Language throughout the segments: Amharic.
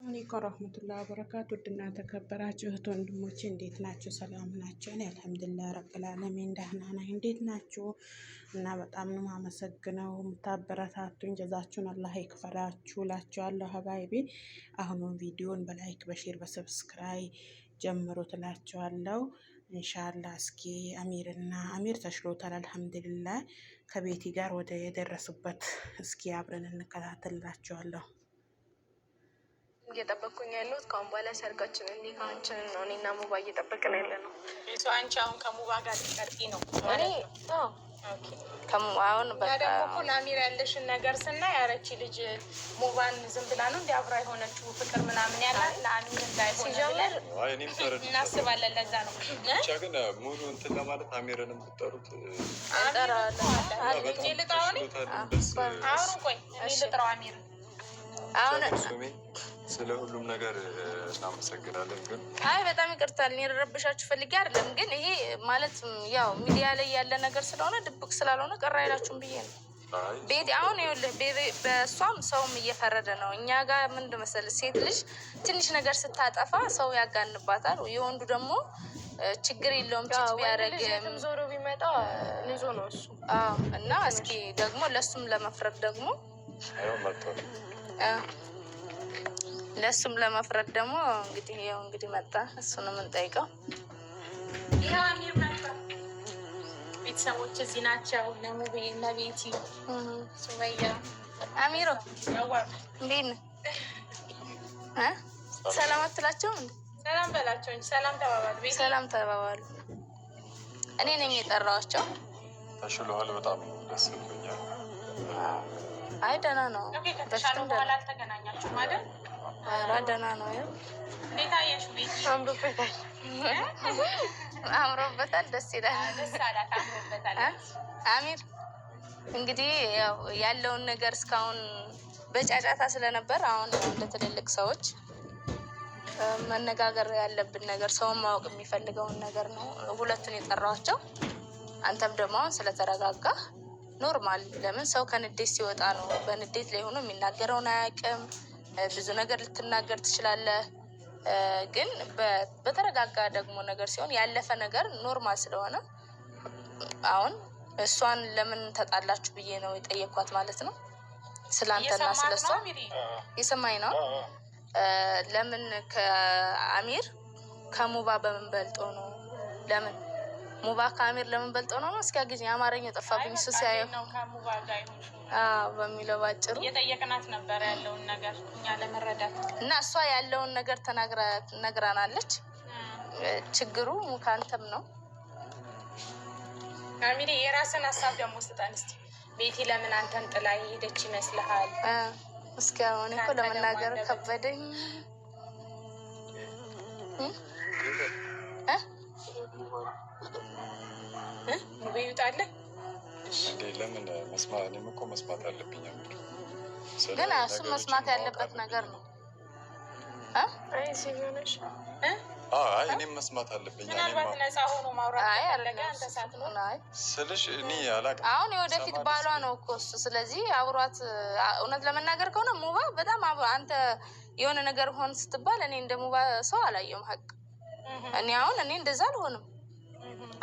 አለይኩም ወረህመቱላሂ ወበረካቱ። ውድና ተከበራችሁ እህት ወንድሞቼ እንዴት ናችሁ? ሰላም ናቸው? እኔ አልሐምዱሊላህ ረብል ዓለሚን ደህና ነኝ። እንዴት ናችሁ? እና በጣም ነው የማመሰግነው የምታበረታቱኝ፣ ጀዛችሁን አላህ ይክፈላችሁ እላችኋለሁ። ሀባይቢ አሁኑን ቪዲዮን በ like በ share በ subscribe ጀምሮ ትላችኋለሁ። ኢንሻአላህ እስኪ አሚርና አሚር ተሽሎታል አልሐምዱሊላህ ከቤቲ ጋር ወደ የደረሱበት እስኪ አብረን እንከታተልላችኋለሁ። እየጠበቅኩኝ ያለሁት ከአሁን በኋላ ሰርጋችንን ኒካችንን ነው። እኔና ሙባ እየጠበቅን ያለ ነው። አንቺ አሁን ከሙባ ጋር ልትቀርቂ ነው? እኔ አሁን እኛ ደግሞ እኮ ለአሚር ያለሽን ነገር ስናይ ያረቺ ልጅ ሙባን ዝም ብላ ነው እንዲ አብራ የሆነችው ፍቅር ምናምን ያላት ለአሚር እንዳይሆን ሲጀምር እናስባለን። ለዛ ነው ብቻ ግን ሙሉ እንትን ለማለት አሚርንም ብትጠሩት። ልጥራው። አሁን ቆይ እኔ ልጥራው አሚር። አሁን ስለ ሁሉም ነገር እናመሰግናለን። ግን አይ በጣም ይቅርታል፣ እኔ ልረብሻችሁ ፈልጌ አይደለም። ግን ይሄ ማለት ያው ሚዲያ ላይ ያለ ነገር ስለሆነ ድብቅ ስላልሆነ ቅር አይላችሁም ብዬ ነው። ቤቲ አሁን ይኸውልህ፣ በእሷም ሰውም እየፈረደ ነው። እኛ ጋር ምንድን መሰለህ፣ ሴት ልጅ ትንሽ ነገር ስታጠፋ ሰው ያጋንባታል። የወንዱ ደግሞ ችግር የለውም cheat ቢያደርግም ዞሮ ቢመጣ ንጹህ ነው እሱ። እና እስኪ ደግሞ ለእሱም ለመፍረድ ደግሞ ለእሱም ለመፍረድ ደግሞ እንግዲህ ያው እንግዲህ መጣ። እሱ ነው የምንጠይቀው። ይኸው አሚር መጣ። ቤተሰቦች እዚህ ናቸው። እነ ሙቤ እነ ቤቲ ሱመያ። አሚሮ እንዴት ነህ? ሰላም አትላቸውም እንዴ? ሰላም በላቸው እንጂ ሰላም ተባባሉ። ሰላም ተባባሉ። እኔ ነኝ የጠራኋቸው። ተሽሎሃል። በጣም ደስ ብሎኛል። አይ ደህና ነው። ከተሻለ በኋላ አልተገናኛችሁም አይደል? ኧረ ደህና ነው። ያው እንዴት አየሽው? ቤቲ አምሮበታል፣ አምሮበታል። ደስ ይላል። ደስ አላት። አምሮበታል። አሚር እንግዲህ ያው ያለውን ነገር እስካሁን በጫጫታ ስለነበር አሁን እንደ ትልልቅ ሰዎች መነጋገር ያለብን ነገር ሰውን ማወቅ የሚፈልገውን ነገር ነው ሁለቱን የጠራኋቸው። አንተም ደግሞ አሁን ስለተረጋጋ normal። ለምን ሰው ከንዴት ሲወጣ ነው በንዴት ላይ ሆኖ የሚናገረውን አያውቅም። ብዙ ነገር ልትናገር ትችላለህ። ግን በተረጋጋ ደግሞ ነገር ሲሆን ያለፈ ነገር normal ስለሆነ አሁን እሷን ለምን ተጣላችሁ ብዬ ነው የጠየኳት ማለት ነው። ስለአንተና ስለሷ የሰማኝ ነው። ለምን ከአሚር ከሙባ በምን በልጦ ነው? ለምን ሙባ ከአሚር ለምን በልጦ ነው ነው? እስኪ ጊዜ አማርኛ ጠፋብኝ። እሱ ሲያየው በሚለው ባጭሩ እየጠየቅናት ነበር ያለውን ነገር እኛ ለመረዳት እና እሷ ያለውን ነገር ነግራናለች። ችግሩ ከአንተም ነው። አሚሪ የራስን ሀሳብ ደግሞ ስጠን እስኪ። ቤቲ ለምን አንተን ጥላ የሄደች ይመስልሃል? እስኪ አሁን እኮ ለመናገር ከበደኝ። ሙቤ ይውጣልህ እንዴ? ለምን መስማት? እኔም እኮ መስማት አለብኝ። አሚር ግን እሱም መስማት ያለበት ነገር ነው። አይ እኔም መስማት አለብኝ። ምናልባት ነፃ ሆኖ ማውራት ከፈለገ አንተ ሳትኖር ስልሽ እኔ አላውቅም። አሁን የወደፊት ባሏ ነው እኮ እሱ። ስለዚህ አብሯት እውነት ለመናገር ከሆነ ሙባ በጣም አንተ የሆነ ነገር ሆን ስትባል እኔ እንደ ሙባ ሰው አላየውም። ሀቅ እኔ አሁን እኔ እንደዛ አልሆንም።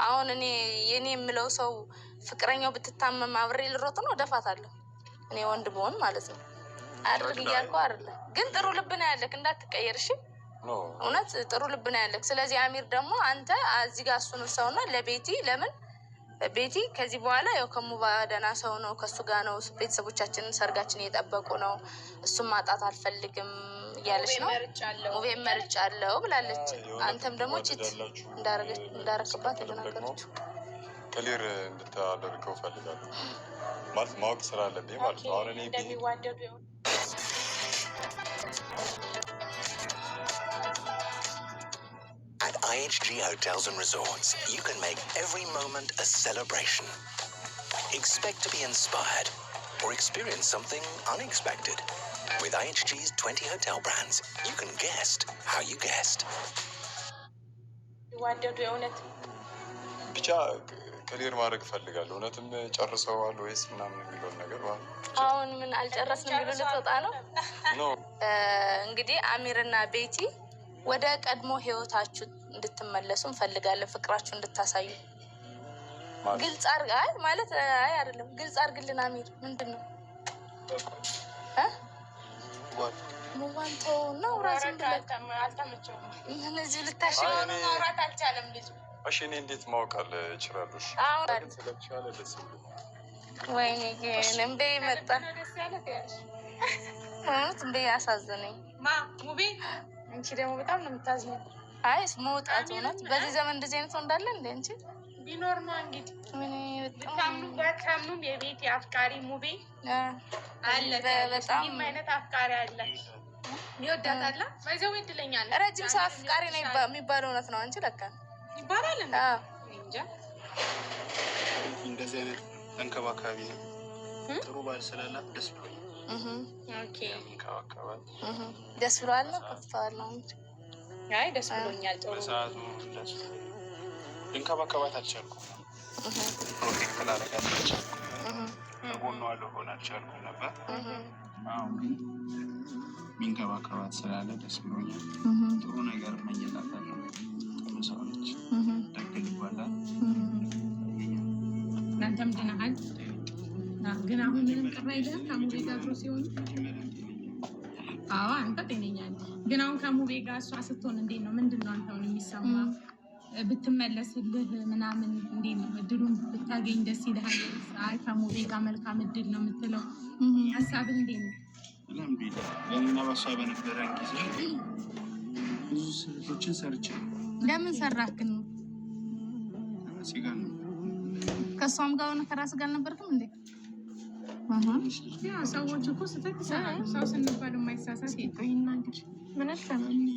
አሁን እኔ የኔ የምለው ሰው ፍቅረኛው ብትታመም አብሬ ልሮጥ ነው፣ እደፋታለሁ። እኔ ወንድ ብሆን ማለት ነው። አድርግ እያልኩ አይደለ፣ ግን ጥሩ ልብ ነው ያለክ፣ እንዳትቀየር እሺ። እውነት ጥሩ ልብ ነው ያለክ። ስለዚህ አሚር ደግሞ አንተ እዚህ ጋር እሱን እርሳውና ለቤቲ ለምን ቤቲ ከዚህ በኋላ ያው ከሙባ ደህና ሰው ነው፣ ከእሱ ጋር ነው፣ ቤተሰቦቻችንን ሰርጋችን እየጠበቁ ነው፣ እሱን ማጣት አልፈልግም እያለች ነው። ሙቤ መርጫለሁ ብላለች። አንተም ደግሞ cheat እንዳረክባት የተናገረችው clear እንድታደርገው ፈልጋለሁ ማለት ማወቅ ስላለብኝ ማለት ነው። አሁን እኔ እንደሚዋደዱ At IHG Hotels and Resorts, you can make every moment a celebration. Expect to be inspired or experience something unexpected. With IHG's 20 hotel brands, you can guest how you guest. ይዋደዱ የእውነት ብቻ clear ማድረግ እፈልጋለሁ። እውነትም ጨርሰዋል ወይስ ምናምን የሚለውን ነገር ማለት ነው። አሁን ምን አልጨረስንም ብሎ ልትወጣ ነው። No። እንግዲህ አሚርና ቤቲ ወደ ቀድሞ ህይወታችሁ እንድትመለሱ እንፈልጋለን። ፍቅራችሁ እንድታሳዩ ማለት ግልጽ አርግ። አይ ማለት አይ አይደለም፣ ግልጽ አርግልን። አሚር ምንድን ነው እ? ሙባን ተው ነው ራስን ብለህ አልተመቸውም። ምን እዚሁ ልታሽ አይ ሆኖ እኔ ማውራት አልቻለም ልጁ። እሺ እኔ እንዴት ማወቅ አለ እችላለሁ? እሺ አሁን ግን ስለቻለ ደስ ብሎኛል። ወይኔ ግን እምቤ መጣ። ከልብ ነው ደስ ያለ ትያለሽ። እውነት እምቤ አሳዘነኝ። ማ ሙቤ፣ አንቺ ደግሞ በጣም ነው የምታዝነው። አይ መውጣት እውነት በዚህ ዘመን እንደዚህ አይነት ሰው እንዳለ እንደ አንቺ ቢኖር ነው እንግዲህ ምን በጣም ብታምኑ ባታምኑም የቤቲ አፍቃሪ ሙቤ አለ ትያለሽ። በጣም እኔም አይነት አፍቃሪ አለ ይወዳታል። ባይዘው እድለኛ ነሽ። ረጅም ሰው አፍቃሪ ነው የሚባለው እውነት ነው። አንቺ ለካ ይባላል እንዴ? አዎ። እኔ እንጃ። እንደዚህ አይነት ተንከባካቢ ነው። ጥሩ ባል ስላላት ደስ ብሎኛል። እህ Okay። የሚንከባከባት እህ ደስ ብሎሃል ነው ከፍተዋል ነው እንጂ አይ ደስ ብሎኛል። ጥሩ በሰዓቱ ደስ ልንከባከባት አልቻልኩም። Protect ላደርጋት አልቻልኩም። ከጎኗ ልሆን አልቻልኩም ነበር። አሁን ግን የሚንከባከባት ስላለ ደስ ብሎኛል። ጥሩ ነገር እመኝላታለሁ። ጥሩ ሰው ነች። ደግ ልብ አላት። እናንተም ድነሃል። ግን አሁን ምንም ቅር አይልህም ከሙቤ ጋር አብሮ ሲሆኑ? አዎ አንተ ጤነኛ ነህ። ግን አሁን ከሙቤ ጋር እሷ ስትሆን እንዴት ነው? ምንድን ነው አንተ አሁን የሚሰማ? ብትመለስልህ ምናምን እንዴት ነው? እድሉን ብታገኝ ደስ ይልሃል? ወይስ አይ ከሙቤ ጋር መልካም እድል ነው የምትለው? ሀሳብህ እንዴት ነው? አልሐምዱሊላህ በእኔና በሷ በነበረን ጊዜ ብዙ ስህተቶችን ሰርቻለሁ። ለምን ሰራህ ግን? ከራሴ ጋር ነው። ከእሷም ጋር ሆነ ከራስህ ጋር አልነበርክም እንዴ? ትንሽ ልጅ ያው ሰዎች እኮ ስህተት ይሰራሉ። ሰው ስንባል የማይሳሳት የለም። ይናገር ምን አልሰማም። ያኔ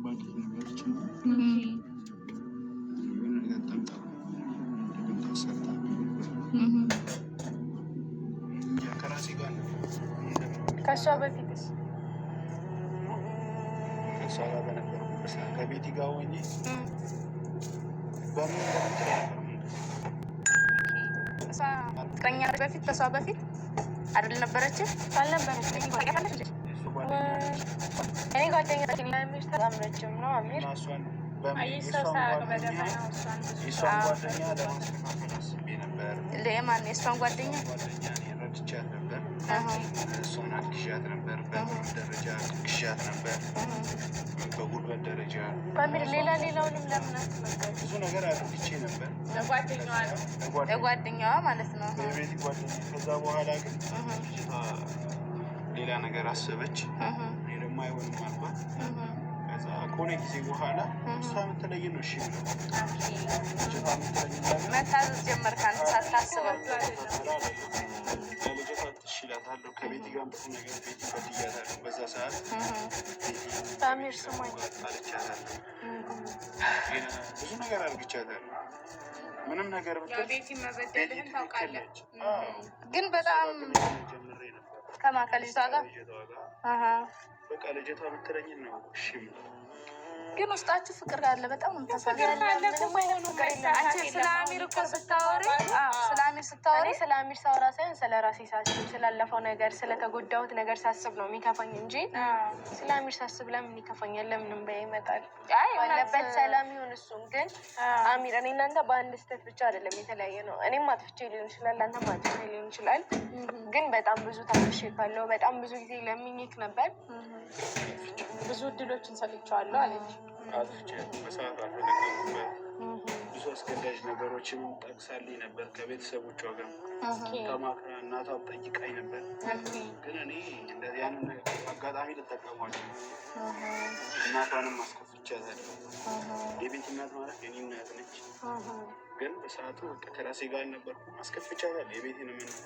ባድ ነገሮች ነው። የሆነ ነገር ጠምጣ ድግምት አሰርታ እንጃ ከራሴ ጋር ነው። ከእሷ በፊትስ ከእሷ ጋር በነበርኩበት ሰዓት ከቤቲ ጋር ሆኜ በምን እንደምትለኝ ነበር የምንለው። እሷ ፍቅረኛ በፊት ከእሷ በፊት አይደል ነበረች? አልነበረችም። የእሱ ጓደኛ ነች። እኔ ጓደኛ አሚር በጣም ረጅም ነው አሚር። እና እሷን በምን አይ ሰው የእሷን ሳያውቅ ጓደኛ በደፈናው እሷን ብዙ የእሷን ጓደኛ ለማስተካከል አስቤ ነበር። የማን የእሷን ጓደኛ? ጓደኛ እኔ ረድቻት ነበር። እሷን አግዣት ነበር። በብር ደረጃ አግዣት ነበር። በጉልበት ደረጃ አሚር ሌላ ሌላውንም ለምን አትመገብ? ብዙ ነገር አድርግቼ ነበር። ለጓደኛዋ ነው። ለጓደኛ ለጓደኛዋ ማለት ነው። ለቤቲ ጓደኛ። ከዛ በኋላ ግን ልጅቷ ሌላ ነገር አሰበች። እኔ ደግሞ አይሆንም አልኳት። ከዛ ከሆነ ጊዜ በኋላ እሷ የምትለኝ ነው እሺ ብለው ልጅቷ የምትለኝ ነገር መታዘዝ ጀመርክ አንተ ሳታስበው። ለልጅቷ እሺ እላታለሁ። ከቤቲ ጋር ብዙ ነገር ቤቲ በድያታለሁ። በዛ ሰዓት ቤቲ አሚር ስማኝ። ጣልቻታለሁ። ብዙ ነገር አድርግቻታለሁ። ምንም ነገር ያው ብትል ቤቲ ቤቲ መበደልህን ትክክል ታውቃለህ። ነች። አዎ። ግን በጣም ግንኙነት ጀምሬ ነበር ከማ ከልጅቷ ጋር ከልጅቷ ጋር። አሃ። በቃ ልጅቷ የምትለኝን ነው እሺ የምለው። ግን ውስጣችሁ ፍቅር አለ። በጣም ነው ፍቅር የምታሳዝነው። ካለ እኮ ምንም አይነት ሰው ፍቅር የለም። አንቺ ስለ አሚር እኮ ስታወሪ፣ አዎ ስለ አሚር ስታወሪ እኔ ስለ አሚር ሳወራ ሳይሆን ስለ ራሴ ሳስብ፣ ስላለፈው ነገር፣ ስለተጎዳሁት ነገር ሳስብ ነው የሚከፋኝ እንጂ ስለ አሚር ሳስብ ለምን ይከፋኛል? ለምን እንባዬ ይመጣል? አይ እውነት ባለበት ሰላም ይሁን። እሱም ግን አሚር እኔ እናንተ በአንድ ስህተት ብቻ አይደለም የተለያየ ነው። እኔም አጥፍቼ ሊሆን ይችላል፣ አንተም አጥፍቼ ሊሆን ይችላል። ግን በጣም ብዙ ታግሼ ካለው በጣም ብዙ ጊዜ ለምኜክ ነበር። ብዙ እድሎችን ሰጥቼዋለሁ አለች። አጥፍቼ በሰዓቱ አልተጠቀምኩበት። ብዙ አስገዳጅ ነገሮችን ጠቅሳልኝ ነበር። ከቤተሰቦቿ ጋር ተማክራ እናቷ ጠይቃኝ ነበር። ግን እኔ እንደዚህ ያንን አጋጣሚ ልጠቀሟቸው እናቷንም አስከፍቻታለሁ። የቤት እናት ማለት የኔ እናት ነች። ግን በሰዓቱ በቃ ከራሴ ጋር አልነበርኩም። አስከፍቻታለሁ። የቤቴንም እናት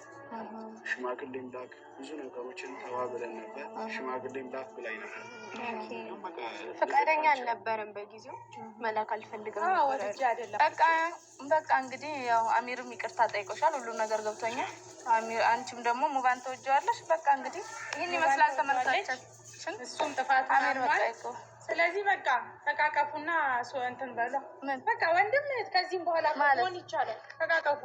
ሽማግሌም ላክ ብዙ ነገሮችን ተባብለን ነበር። ሽማግሌም ላክ ብላኝ ነበር። ግን በቃ ፈቃደኛ አልነበረም በጊዜው መላክ አልፈልግም አዎ ነበር ወድጄ አይደለም። በቃ በቃ እንግዲህ ያው አሚርም ይቅርታ ጠይቆሻል። ሁሉም ነገር ገብቶኛል። አሚር አንቺም ደግሞ ሙባን ተወጀዋለሽ። በቃ እንግዲህ ይህን ይመስላል ተመልካቾች። አባታችን እሱም ጥፋት አሜን። በቃ ስለዚህ በቃ ተቃቀፉና እንትን በሉ። በቃ ወንድም ከዚህም በኋላ መሆን ይቻላል። ተቃቀፉ።